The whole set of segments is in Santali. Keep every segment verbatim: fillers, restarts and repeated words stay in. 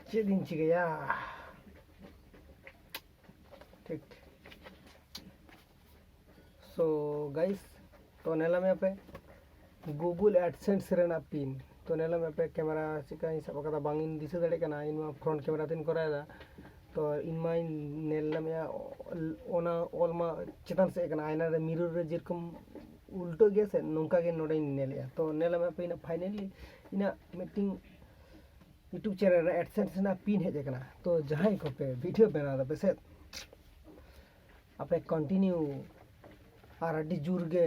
ᱪᱮᱫ ᱤᱧ ᱪᱤᱠᱟᱹᱭᱟ? ᱴᱷᱤᱠ᱾ So guys, ᱛᱚ ᱧᱮᱞ ᱢᱮ ᱟᱯᱮ Google AdSense ᱨᱮᱱᱟᱜ ᱯᱤᱱ᱾ ᱛᱚ ᱧᱮᱞ ᱢᱮ ᱟᱯᱮ, ᱠᱮᱢᱮᱨᱟ ᱪᱮᱠᱟᱧ ᱥᱟᱵ ᱟᱠᱟᱫᱟ, ᱵᱟᱝ ᱤᱧ ᱫᱤᱥᱟᱹ ᱫᱟᱲᱮᱭᱟᱜ ᱠᱟᱱᱟ, ᱤᱧ ᱢᱟ ᱯᱷᱨᱚᱱᱴ ᱠᱮᱢᱮᱨᱟ ᱛᱤᱧ ᱠᱚᱨᱟᱣ ᱮᱫᱟ᱾ ᱛᱚ ᱤᱧ ᱢᱟᱧ ᱧᱮᱞ ᱧᱟᱢᱮᱫᱼᱟ ᱚᱱᱟ ᱚᱞ ᱢᱟ ᱪᱮᱛᱟᱱ ᱥᱮᱫ ᱠᱟᱱᱟ, ᱟᱭᱱᱟ ᱨᱮ ᱢᱤᱨᱚᱨ ᱨᱮ ᱡᱮᱨᱚᱠᱚᱢ ᱩᱞᱴᱟᱹᱜ ᱜᱮᱭᱟ ᱥᱮ, ᱱᱚᱝᱠᱟ ᱜᱮ ᱱᱚᱰᱮᱧ ᱧᱮᱞᱮᱫᱼᱟ᱾ ᱛᱚ ᱧᱮᱞ ᱢᱮ ᱟᱯᱮ, ᱤᱧᱟᱹᱜ finally ᱤᱧᱟᱹᱜ ᱢᱤᱫᱴᱤᱝ YouTube channel ᱨᱮ AdSense ᱨᱮᱱᱟᱜ ᱯᱤᱱ ᱦᱮᱡ ᱟᱠᱟᱱᱟ᱾ ᱛᱚ ᱡᱟᱦᱟᱸᱭ ᱠᱚᱯᱮ ᱵᱷᱤᱰᱤᱭᱳ ᱵᱮᱱᱟᱣ ᱫᱟᱯᱮ ᱥᱮ, ᱟᱯᱮ continue ᱟᱨ ᱟᱹᱰᱤ ᱡᱳᱨ ᱜᱮ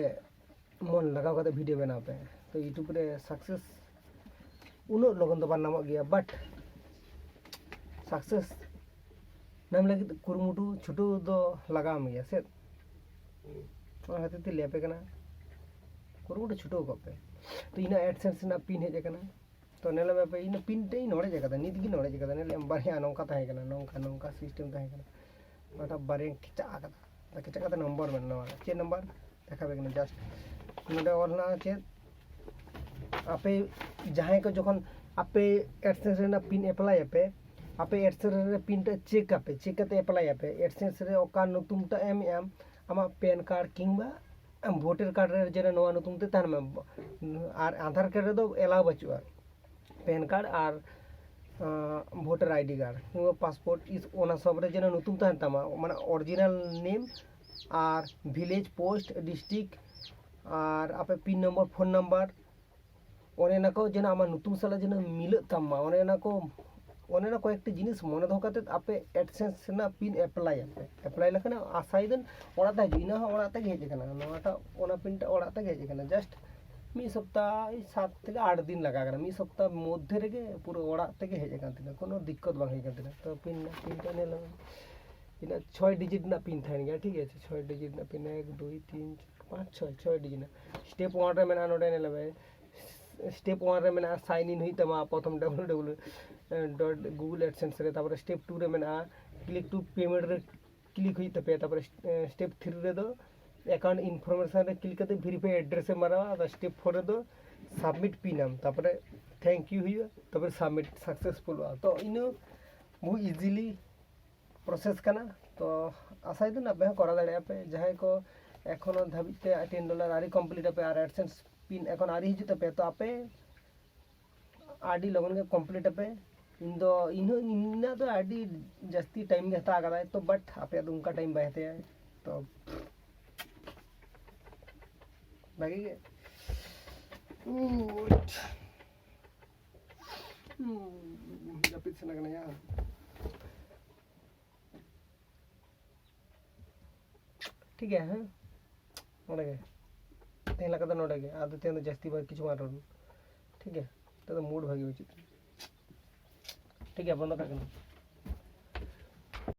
ᱢᱚᱱ ᱞᱟᱜᱟᱣ ᱠᱟᱛᱮ ᱵᱷᱤᱰᱤᱭᱳ ᱵᱮᱱᱟᱣ ᱯᱮ᱾ ᱛᱚ YouTube ᱨᱮ success ᱩᱱᱟᱹᱜ ᱞᱚᱜᱚᱱ ᱫᱚ ᱵᱟᱝ ᱧᱟᱢᱚᱜ ᱜᱮᱭᱟ, but success ᱧᱟᱢ ᱞᱟᱹᱜᱤᱫ ᱠᱩᱨᱩᱢᱩᱴᱩ ᱪᱷᱩᱴᱟᱹᱣ ᱫᱚ ᱞᱟᱜᱟᱣ ᱢᱮᱭᱟ ᱥᱮ᱾ ᱚᱱᱟ ᱠᱷᱟᱹᱛᱤᱨ ᱛᱮ ᱞᱟᱹᱭ ᱟᱯᱮ ᱠᱟᱱᱟ, ᱠᱩᱨᱩᱢᱩᱴᱩ ᱪᱷᱩᱴᱟᱹᱣ ᱠᱚᱜ ᱯᱮ᱾ ᱛᱚ ᱤᱧᱟᱹᱜ AdSense ᱨᱮᱱᱟᱜ ᱯᱤᱱ ᱦᱮᱡ ᱟᱠᱟᱱᱟ᱾ ᱛᱚ ᱧᱮᱞ ᱢᱮ ᱯᱮ, ᱤᱧ ᱯᱤᱱ ᱛᱮ ᱤᱧ ᱱᱚᱲᱮᱡ ᱟᱠᱟᱫᱟ, ᱱᱤᱛ ᱜᱮ ᱱᱚᱲᱮᱡ ᱟᱠᱟᱫᱟ᱾ ᱧᱮᱞ ᱮᱢ, ᱵᱟᱨᱭᱟ ᱱᱚᱝᱠᱟ ᱛᱟᱦᱮᱸ ᱠᱟᱱᱟ, ᱱᱚᱝᱠᱟ ᱱᱚᱝᱠᱟ system ᱛᱟᱦᱮᱸ ᱠᱟᱱᱟ᱾ ᱚᱱᱟᱴᱟᱜ ᱵᱟᱨᱭᱟᱧ ᱠᱮᱪᱟᱜ ᱟᱠᱟᱫᱟ, ᱚᱱᱟ ᱠᱮᱪᱟᱜ ᱠᱟᱛᱮ ᱱᱚᱢᱵᱚᱨ ᱢᱮᱱᱟᱜᱼᱟ᱾ ᱱᱚᱣᱟ ᱪᱮᱫ ᱱᱚᱢᱵᱚᱨ ᱫᱮᱠᱷᱟᱣ ᱟᱯᱮ ᱠᱟᱱᱟ? Just ᱱᱚᱰᱮ ᱚᱞ ᱦᱮᱱᱟᱜᱼᱟ ᱪᱮᱫ, ᱟᱯᱮ ᱡᱟᱦᱟᱸᱭ ᱠᱚ ᱡᱚᱠᱷᱚᱱ ᱟᱯᱮ AdSense ᱨᱮᱱᱟᱜ ᱯᱤᱱ apply ᱟᱯᱮ, ᱟᱯᱮ AdSense ᱨᱮ ᱯᱤᱱ ᱴᱟᱜ check ᱟᱯᱮ, check ᱠᱟᱛᱮ apply ᱟᱯᱮ᱾ AdSense ᱨᱮ ᱚᱠᱟ ᱧᱩᱛᱩᱢ ᱴᱟᱜ ᱮᱢ ᱮᱢ, ᱟᱢᱟᱜ PAN card ᱠᱤᱝᱵᱟ ᱵᱷᱳᱴᱟᱨ ᱠᱟᱨᱰ ᱨᱮ ᱡᱮᱱᱚ ᱱᱚᱣᱟ ᱧᱩᱛᱩᱢ ᱛᱮ ᱛᱟᱦᱮᱱ ᱢᱟ, ᱟᱨ ᱟᱫᱷᱟᱨ ᱠᱟᱨᱰ ᱨᱮᱫᱚ allow ᱵᱟᱹᱪᱩᱜᱼᱟ᱾ PAN card ᱟᱨ ᱵᱷᱳᱴᱟᱨ ID card ᱠᱤᱝᱵᱟ passport, ᱚᱱᱟ ᱥᱚᱵ ᱨᱮ ᱡᱮᱱᱚ ᱧᱩᱛᱩᱢ ᱛᱟᱦᱮᱱ ᱛᱟᱢᱟ, ᱢᱟᱱᱮ original name ᱟᱨ village, post, district ᱟᱨ ᱟᱯᱮ PIN number, phone number, ᱚᱱᱮ ᱚᱱᱟ ᱠᱚ ᱡᱮᱱᱚ ᱟᱢᱟᱜ ᱧᱩᱛᱩᱢ ᱥᱟᱞᱟᱜ ᱡᱮᱱᱚ ᱢᱤᱞᱟᱹᱜ ᱛᱟᱢ ᱢᱟ᱾ ᱚᱱᱮ ᱚᱱᱟ ᱠᱚ, ᱚᱱᱮ ᱚᱱᱟ ᱠᱚᱭᱮᱠᱴᱤ ᱡᱤᱱᱤᱥ ᱢᱚᱱᱮ ᱫᱚᱦᱚ ᱠᱟᱛᱮ ᱟᱯᱮ AdSense ᱨᱮᱱᱟᱜ ᱯᱤᱱ ᱮᱯᱞᱟᱭ ᱟᱯᱮ᱾ ᱮᱯᱞᱟᱭ ᱞᱮᱠᱷᱟᱱ ᱟᱥᱟᱭᱮᱫᱟᱹᱧ ᱚᱲᱟᱜ ᱛᱮ ᱦᱤᱡᱩᱜ, ᱤᱱᱟᱹ ᱦᱚᱸ ᱚᱲᱟᱜ ᱛᱮᱜᱮ ᱦᱮᱡ ᱟᱠᱟᱱᱟ, ᱱᱚᱣᱟᱴᱟᱜ, ᱚᱱᱟ ᱯᱤᱱᱴᱟᱜ ᱚᱲᱟᱜ ᱛᱮᱜᱮ ᱦᱮᱡ ᱟᱠᱟᱱᱟ᱾ Just ᱢᱤᱫ ᱥᱚᱯᱛᱟ ᱳᱭ ᱥᱟᱛ ᱛᱷᱮᱠᱮ ᱟᱴ ᱫᱤᱱ ᱞᱟᱜᱟᱣ ᱠᱟᱱᱟ, ᱢᱤᱫ ᱥᱚᱯᱛᱟ ᱢᱚᱫᱽᱫᱷᱮ ᱨᱮᱜᱮ ᱯᱩᱨᱟᱹ ᱚᱲᱟᱜ ᱛᱮᱜᱮ ᱦᱮᱡ ᱟᱠᱟᱱ ᱛᱤᱧᱟ, ᱠᱳᱱᱳ ᱫᱤᱠᱠᱚᱛ ᱵᱟᱝ ᱦᱩᱭ ᱠᱟᱱ ᱛᱤᱧᱟ᱾ ᱛᱚ ᱯᱤᱱ ᱨᱮᱱᱟᱜ, ᱯᱤᱱ ᱨᱮᱱᱟᱜ ᱧᱮᱞ ᱢᱮ, ᱤᱱᱟᱹ ᱪᱷᱚᱭ ᱰᱤᱡᱤᱴ ᱨᱮᱱᱟᱜ ᱯᱤᱱ ᱛᱟᱦᱮᱱ ᱜᱮᱭᱟ, ᱴᱷᱤᱠ ᱟᱪᱷᱮ, ᱪᱷᱚᱭ ᱰᱤᱡᱤᱴ ᱨᱮᱱᱟᱜ ᱯᱤᱱ, ᱮᱠ, ᱫᱩᱭ, ᱛᱤᱱ, ᱪᱟᱨ, ᱯᱟᱸᱪ, ᱪᱷᱚᱭ, ᱪᱷᱚᱭ ᱰᱤᱡᱤᱴ ᱨᱮᱱᱟᱜ᱾ ᱥᱴᱮᱯ ᱚᱣᱟᱱ ᱨᱮ ᱢᱮᱱᱟᱜᱼᱟ, ᱱᱚᱰᱮ ᱧᱮᱞ ᱢᱮ, ᱥᱴᱮᱯ ᱚᱣᱟᱱ ᱨᱮ ᱢᱮᱱᱟᱜᱼᱟ sign in ᱦᱩᱭᱩᱜ ᱛᱟᱢᱟ ᱯᱨᱚᱛᱷᱚᱢ W W W dot Google AdSense ᱨᱮ, ᱛᱟᱨᱯᱚᱨᱮ ᱥᱴᱮᱯ ᱴᱩ ᱨᱮ ᱢᱮᱱᱟᱜᱼᱟ click to payment ᱨᱮ click ᱦᱩᱭᱩᱜ ᱛᱟᱯᱮᱭᱟ, ᱛᱟᱨᱯᱚᱨᱮ ᱥᱴᱮᱯ ᱛᱷᱨᱤ ᱨᱮᱫᱚ account information ᱨᱮ click ᱠᱟᱛᱮ verify address ᱮ ᱢᱟᱨᱟᱣᱟ, ᱟᱫᱚ ᱥᱴᱮᱯ ᱯᱷᱳᱨ ᱨᱮᱫᱚ submit ᱯᱤᱱ ᱟᱢ, ᱛᱟᱨᱯᱚᱨᱮ ᱛᱷᱮᱝᱠ ᱭᱩ ᱦᱩᱭᱩᱜᱼᱟ, ᱛᱚᱵᱮ ᱥᱟᱵᱢᱤᱴ ᱥᱟᱠᱥᱮᱥᱯᱷᱩᱞᱚᱜᱼᱟ᱾ ᱛᱚ ᱤᱱᱟᱹ ᱵᱚᱦᱩ ᱤᱡᱤᱞᱤ ᱯᱨᱚᱥᱮᱥ ᱠᱟᱱᱟ᱾ ᱛᱚ ᱟᱥᱟᱭ ᱫᱚ ᱟᱯᱮ ᱦᱚᱸ ᱠᱚᱨᱟᱣ ᱫᱟᱲᱮᱭᱟᱜᱼᱟ ᱯᱮ᱾ ᱡᱟᱦᱟᱸᱭ ᱠᱚ ᱮᱠᱷᱚᱱᱳ ᱫᱷᱟᱹᱵᱤᱡ ᱛᱮ ᱴᱮᱱ ᱰᱚᱞᱟᱨ ᱟᱹᱣᱨᱤ ᱠᱚᱢᱯᱞᱤᱴ ᱟᱯᱮ ᱟᱨ ᱮᱰᱥᱮᱱᱥ ᱯᱤᱱ ᱮᱠᱷᱚᱱ ᱟᱹᱣᱨᱤ ᱦᱤᱡᱩᱜ ᱛᱟᱯᱮᱭᱟ, ᱛᱚ ᱟᱯᱮ ᱟᱹᱰᱤ ᱞᱚᱜᱚᱱ ᱜᱮ ᱠᱚᱢᱯᱞᱤᱴ ᱟᱯᱮ᱾ ᱤᱧ ᱫᱚ ᱤᱧ ᱦᱚᱸ ᱤᱧᱟᱹᱜ ᱫᱚ ᱟᱹᱰᱤ ᱡᱟᱹᱥᱛᱤ ᱴᱟᱭᱤᱢ ᱜᱮ ᱦᱟᱛᱟᱣ ᱠᱟᱫᱟᱭ, ᱛᱚ ᱵᱟᱴ ᱟᱯᱮᱭᱟᱜ ᱫᱚ ᱚᱱᱠᱟ ᱴᱟᱭᱤᱢ ᱵᱟᱭ ᱦᱟᱛᱟᱭᱟ᱾ ᱛᱚ ᱵᱷᱟᱜᱮ ᱜᱮ᱾ ᱩᱴ᱾ ᱩᱸ, ᱡᱟᱹᱯᱤᱫ ᱥᱟᱱᱟ ᱠᱟᱱᱟ ᱭᱟ᱾ ᱴᱷᱤᱠ ᱜᱮᱭᱟ, ᱦᱮᱸ, ᱱᱚᱰᱮ ᱜᱮ᱾ ᱛᱮᱦᱮᱧ ᱞᱮᱠᱟ ᱫᱚ ᱱᱚᱰᱮ ᱜᱮ᱾ ᱟᱫᱚ ᱛᱮᱦᱮᱧ ᱫᱚ ᱡᱟᱹᱥᱛᱤ ᱵᱟᱝ, ᱠᱤᱪᱷᱩ ᱵᱟᱝ ᱨᱚᱲ᱾ ᱴᱷᱤᱠ ᱜᱮᱭᱟ, ᱱᱤᱛᱚᱜ ᱫᱚ ᱢᱩᱰ ᱵᱷᱟᱜᱮ ᱵᱟᱹᱪᱩᱜ ᱛᱤᱧᱟ᱾ ᱴᱷᱤᱠ ᱜᱮᱭᱟ, ᱵᱚᱱᱫᱚ ᱠᱟᱜ ᱠᱟᱹᱱᱟᱹᱧ᱾